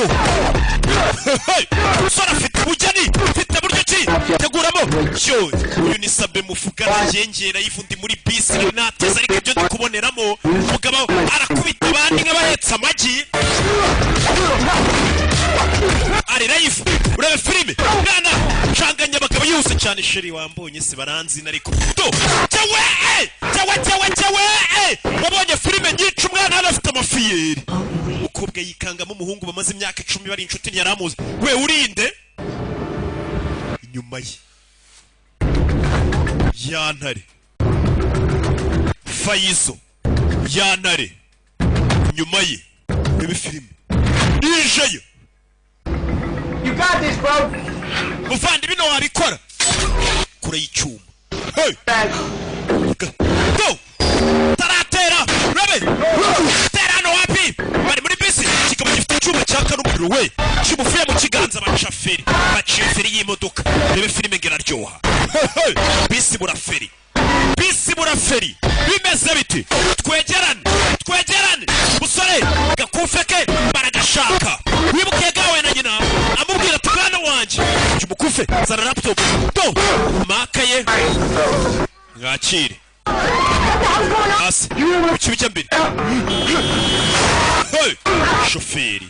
To, hey! Umusore afite ubugeni, ufite buryo ki teguramo. Yo, uyu ni Sabe muvugana, ngengera yifundi muri bisi nateze, ariko ibyo ndi kuboneramo, umugabo arakubita abandi nk'abahetse amagi. Ari live, urebe filime. Mwana canganya abagabo yihuse cyane. Chérie, wambonye se? Baranzi ariko to cyawe cyawe cyawe cyawe. Wabonye filime nyinshi. Umwana hano afite amafiyeri. Umukobwa yikangamo umuhungu bamaze imyaka 10 bari inshuti, ntiyaramuzi. We, urinde inyuma ye ya ntare Fayizo, ya ntare inyuma ye. Urebe filime ijeyo. You got this, bro. Muvandi, bino wabikora kure y'icyuma. Hey! Go! Taratera, rabe tera hano. Wapi, bari muri bisi. Kikaba gifite icyuma cyaka n'umuriro we kimuvuye mu kiganza. Baca feri, baciye feri y'imodoka. Rebe filime ngo iraryoha. Hey, hey! Bisi bura feri, bisi bura feri. Bimeze biti? Twegerane, twegerane. Musore gakufe ke baragashaka. Wibuke gawe na nyina amubwira ati: "Mwana wanjye, uyu mukufe, zana laptop." To makaye mwakire hasi mu kibi cya mbere. Hey! Shoferi,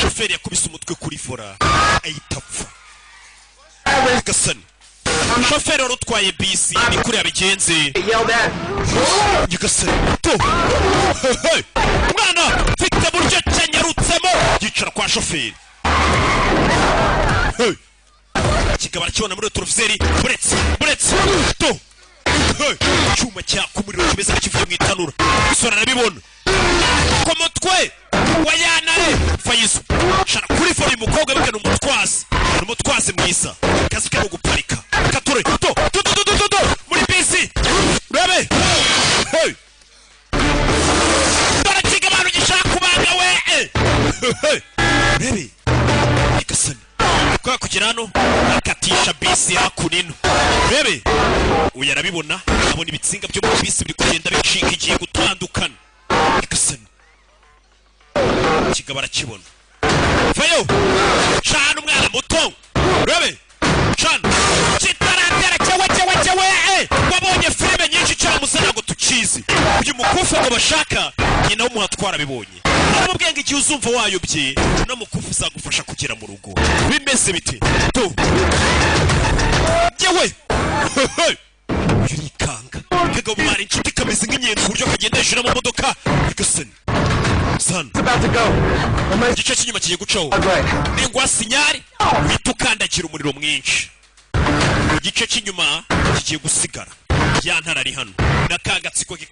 shoferi yakubise umutwe kuri volant, ahita apfa. Gasani, shoferi wari utwaye bisi, ni kuri yabigenze. Yelled at. Nyagasani, to. Hey! Mwana mfite buryo cyanyarutsemo, yicara kwa shoferi. Hey! Kikaba arakibona muri rétroviseur. Buretse, buretse to. Hey! Icyuma cyaka umuriro kimeze nk'ikivuye mu itanura. Musore arabibona ku mutwe wa yanare Fayizo shara kuri volant. Uyu mukobwa bwe ni umutwazi, ni umutwazi mwiza. Akazi ke ni uguparika. Kature to to to to to to muri bisi. Urebe. Hey! Dore kiga abantu gishaka kubaga we. Hey! Urebe igasani kwa kugera hano, akatisha bisi hakuno. Urebe, uyu arabibona, abona ibitsinga byo muri bisi biri kugenda bicika, igiye gutandukana. Igasani kigabo arakibona. Vayo, cana umwana muto. Urebe, cana kitaratera cyewe cyewe cyewe. Wabonye filime nyinshi cyane musa, ntabwo tukizi. Uyu mukufi ngo bashaka nyina w'umuhatwara abibonye, aramubwiye ngo igihe uzumva wayobye, uno mukufi uzagufasha kugera mu rugo. Bimeze bite? Tu yewe, urikanga kagabo bari inshuti, kameze nk'inyenzi uburyo kagenda hejuru y'amamodoka. Igasani sana. About to go. Igice cy'inyuma kigiye gucaho. Right. Ningwa signal, uhita ukandagira umuriro mwinshi. Igice cy'inyuma kigiye gusigara. Ya ntara ari hano na ka gatsiko ke.